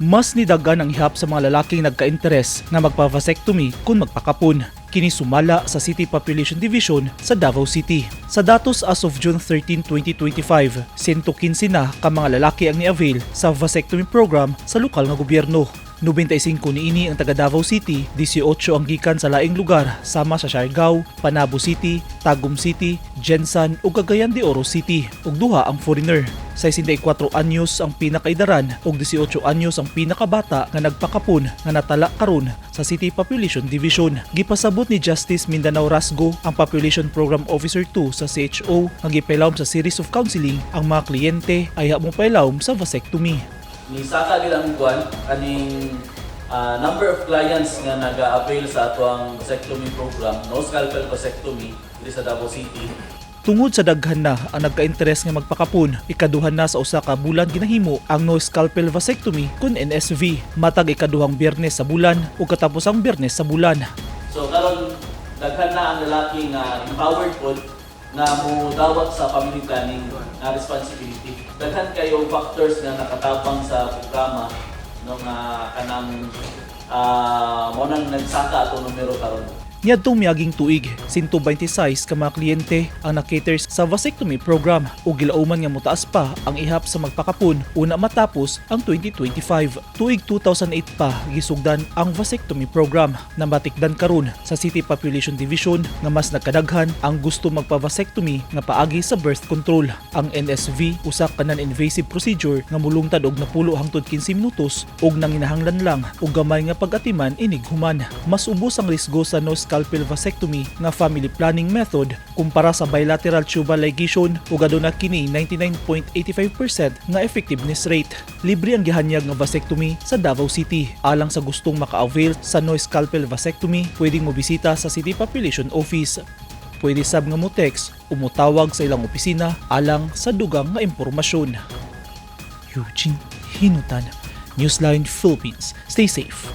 Mas nidagan ang ihap sa mga lalaking nagka-interes nga magpa-vasectomy kung magpakapon. Kini sumala sa City Population Division sa Davao City. Sa datos as of June 13, 2025, 115 na ka mga lalaki ang ni-avail sa vasectomy program sa lokal nga gobyerno. 95 niini ang taga Davao City, 18 ang gikan sa laing lugar sama sa Siargao, Panabo City, Tagum City, GenSan ug Cagayan de Oro City, ug duha ang foreigner. 64 anyos ang pinakaidaran ug 18 anyos ang pinakabata nga nagpakapon nga natala karon sa City Population Division. Gipasabot ni Justice Mindanao Rasgo, ang Population Program Officer 2 sa CHO, nga gipailawom sa series of counseling ang mga kliyente ayha mopailawom sa vasectomy. Nisaka gid ang kuan kaning number of clients nga naga-avail sa atoang vasectomy program, no scalpel vasectomy, diri sa Davao City. Tungod sa daghan na ang nagka-interes nga magpakapon, ikaduhan na sa usa ka bulan ginahimo ang no scalpel vasectomy kun NSV, matag ikaduhang Biyernes sa bulan ug katapusang Biyernes sa bulan. So karon daghan na ang lalaki nga empowered pod nga mo dawat sa family planning nga responsibility. Daghan kayo factors nga nakatabang sa programa, no, nga kanang mao nang nagsaka atong numero karon. Niadtong miaging tuig, 126 ka mga kliyente ang na-cater sa vasectomy program ug gilauman nga motaas pa ang ihap sa magpakapon una matapos ang 2025. Tuig 2008 pa gisugdan ang vasectomy program. Namatikdan karon sa City Population Division nga mas nagkadaghan ang gusto magpa-vasectomy nga paagi sa birth control. Ang NSV usa ka non-invasive procedure nga mulungtad og 10 hangtod 15 minutos ug nanginahanglan lang og gamay nga pag-atiman inig human. Mas ubos ang risgo sa no scalpel vasectomy nga family planning method kumpara sa bilateral tubal ligation ug aduna kini 99.85% nga effectiveness rate. Libre ang gihanyag nga vasectomy sa Davao City. Alang sa gustong maka-avail sa no scalpel vasectomy, pwedeng mobisita sa City Population Office. Pwede sab nga mo text o motawag sa ilang opisina alang sa dugang nga impormasyon. Eugene Hinutan, Newsline Philippines. Stay safe.